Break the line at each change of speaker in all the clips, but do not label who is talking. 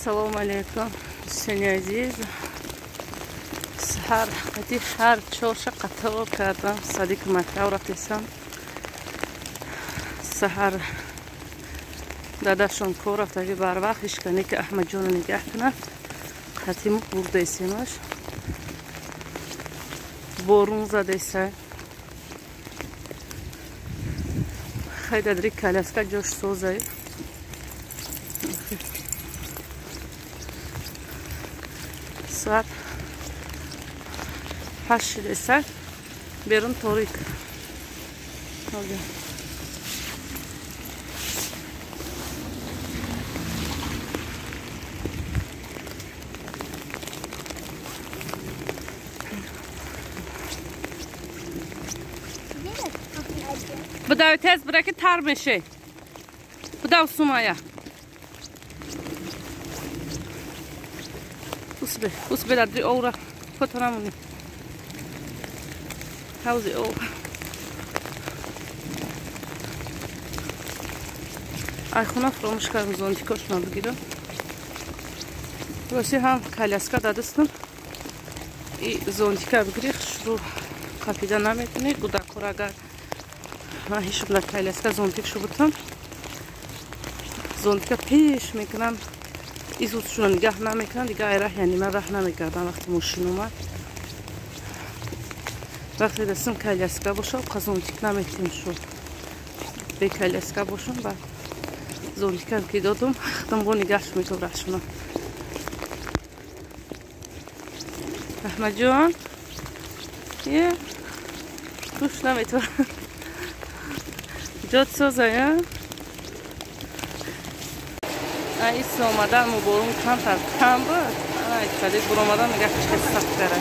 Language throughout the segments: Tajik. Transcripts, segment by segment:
Ассалому алейкум, дӯстони азиз. Саҳар қати ҳар чорша қатор кардам, садик мактаб рафтесам. Саҳар дадашон кор рафтаги барвақт, ҳечкане ки Аҳмадҷонро нигаҳ кунад. Қатиму бурдаесемаш. Борун задеса. Хай дадри коляска ҷош созай. Соат 8 шудеса, берун торик. Бидав тез бираки тар меше. Бидав Сумая. Усбе, усбе дадри овра фотонамуни. Ҳавзи ов. Ай хона фуромӯш кардам зонтикошона бигирам. Рости ҳам коляска дадистам. И зонтика бигири шурӯъ қапида наметунӣ. Кӯдакҳоро агар ман ҳешум дар коляска зонтик шубутам, зонтика пеш мекунам, изусшуна нигаҳ намекунам, дига ай раҳ яъне ман раҳ намекардам вақти мошин омад. Вақте дастам коляска боша, оқа зонтик наметунем шуд. Бе коляска бошам, баъд зонтикам ки додум, худам бо нигаҳш мекунам раҳшуна. Аҳмадҷон, е гӯш наметавонам. Ҷот созая. Ис омадан муборун камтар кам буд. Ана исади буромадан мега чӣ сахт кара.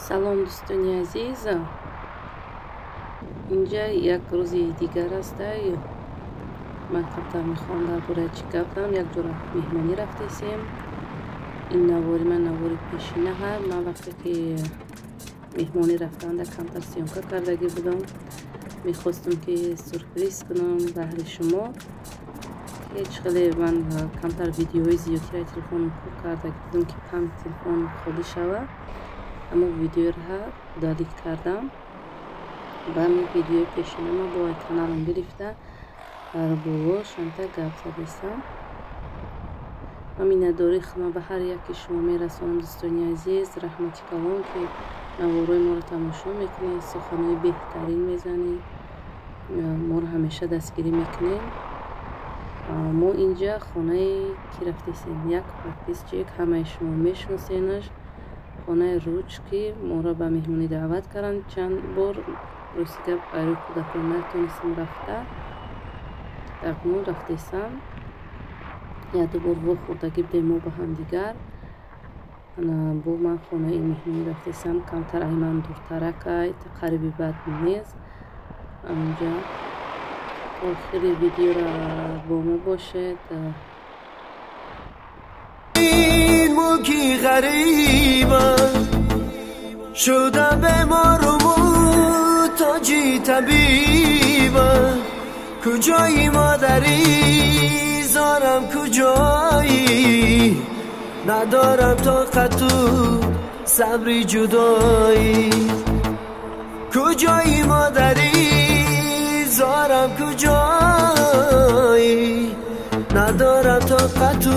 Салом дӯстони азиз. Инҷа як рӯзи дигар аст. Ман камтар мехоҳам дар бораи чӣ гап занам. Як ҷора меҳмонӣ рафтесем. Ин навори ман навори пешина ҳаст. Ман вақте ки меҳмонӣ рафтанда камтар съёмка кардагӣ будам. Мехостам ки сюрприз кунам баҳри шумо. Ҳеҷ хеле ман камтар видеоҳои зиёдтиро телефоном кор кардагӣ будам, ки память телефон холӣ шавад. Аммо видеоро удалить кардам. Ба ҳамин видеои пешина ман бо каналам гирифта дар боло шанта гап задестам. Ман миннатдории худам ба ҳар яке шумо мерасонам дӯстони азиз. Раҳмати калон ки наворои моро тамошо мекунед, суханои беҳтарин мезанед, моро ҳамеша дастгирӣ мекунед. Мо инҷа хонаи ки рафтесем, як подписчик, ҳамаи шумо мешиносенаш, хонаи Руч, ки моро ба меҳмонӣ даъват карданд чанд бор. Рости гап барои кӯдакон натонистем рафта. Дағмон рафтесам. Як ду бор вохӯрдагӣ будем мо ба ҳамдигар. Бо ман хонаи меҳмонӣ рафтесам, камтар ай ман дуртаракай, қариби бад нест. Анҷа охири видеоро бо мо бошед.
ملکی غریبم شدم به مارو تاجی طبیبم، کجایی مادری زارم کجایی، ندارم طاقت و صبری جدایی، کجایی مادری زارم کجایی، ندارم طاقت و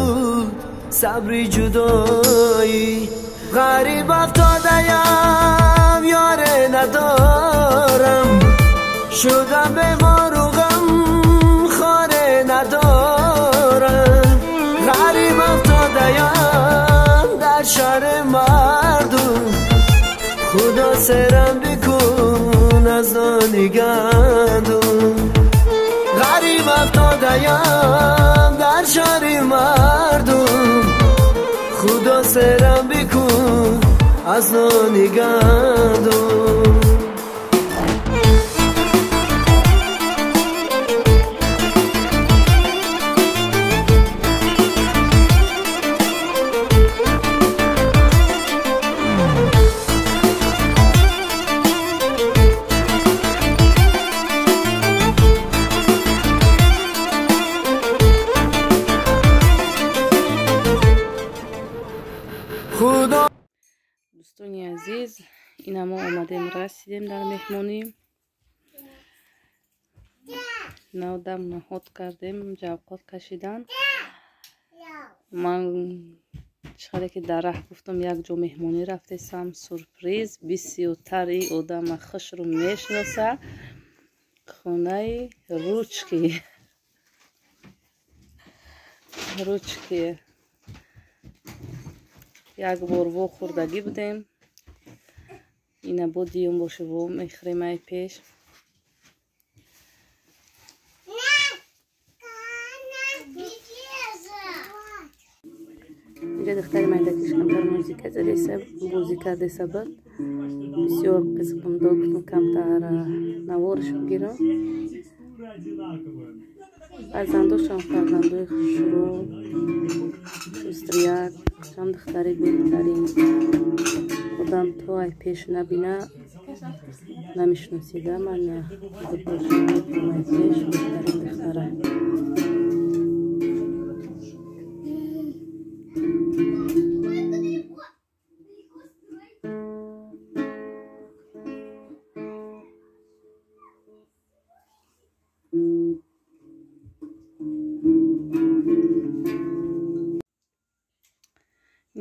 صبری جدایی، غریب افتادیم یار ندارم، شدم به مارو غم خاره ندارم، غریب افتادیم در شهر مردم، خدا سرم بکن از نانی گندم، غریب افتادیم در شهر مردم، خدا سرم بکن از نانی گندم.
Дӯстони азиз, ина мо омадем, расидем дар меҳмонӣ. Навдам наҳод кардем, ҷавқот кашидан. Ман чӣ ки дар раҳ гуфтам, як ҷо меҳмонӣ рафтесам, сюрприз, бисёртари одама хушру мешиноса. Хонаи ручки. Ручки. Як бор во хӯрдагӣ будем. Ина бо диюм боше во мехӯрем ай пеш. Инҷа духтари майдакиш камтар музика задеса, бозӣ кардеса буд. Бисёр қизиқам дод, гуфтам камтар наворш бигирам. Фарзандошам фарзандои хушрӯ, шустрияк, чанд духтари беҳтарин. Одам то ай пеш набина намешиносида. Ман ай пеш беҳтарин духтара.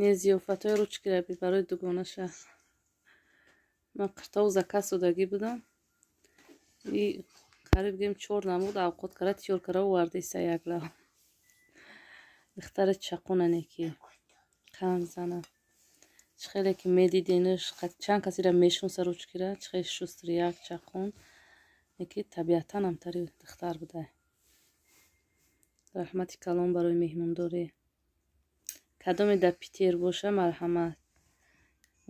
Не зиёфатҳои ручкира би барои дугонаша. Ман қиртову заказ додагӣ будам. И қариб гем 4 намуд авқот кара тиёр кара овардиса як лав. Духтари чақонане ки қанзана. Чӣ хеле ки медиденаш, чанд касира мешинаса ручкира, чӣ хеле шустрияк чақон. Неки табиатан ҳамтари духтар буда. Раҳмати калон барои меҳмондорӣ. Кадоме дар Питер боша, марҳамат.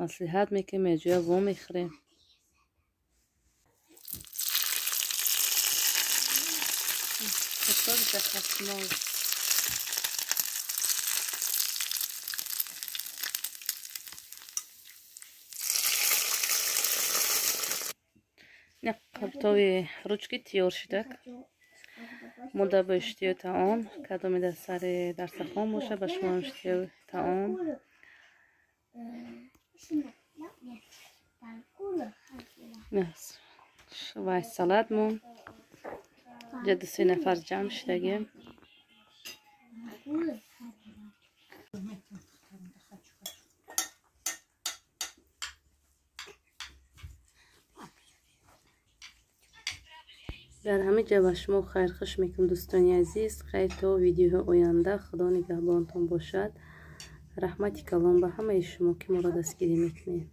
Маслиҳат мекунем, яҷоя во мехӯрем. Қуртови ручки тиёр шидак. Мода ба иштиёи таом, кадоме дар сари дарсахон боша, ба шумо иштиёи таом. Вай салат мон. Ҷа 2-3 нафар ҷамъ шидагем. Дар ҳамин ҷо ба шумо хайрхуш мекунам, дӯстони азиз. Хайр то видеоҳои оянда. Худо нигаҳбонтон бошад. Раҳмати калон ба ҳамаи шумо, ки моро дастгирӣ мекунед.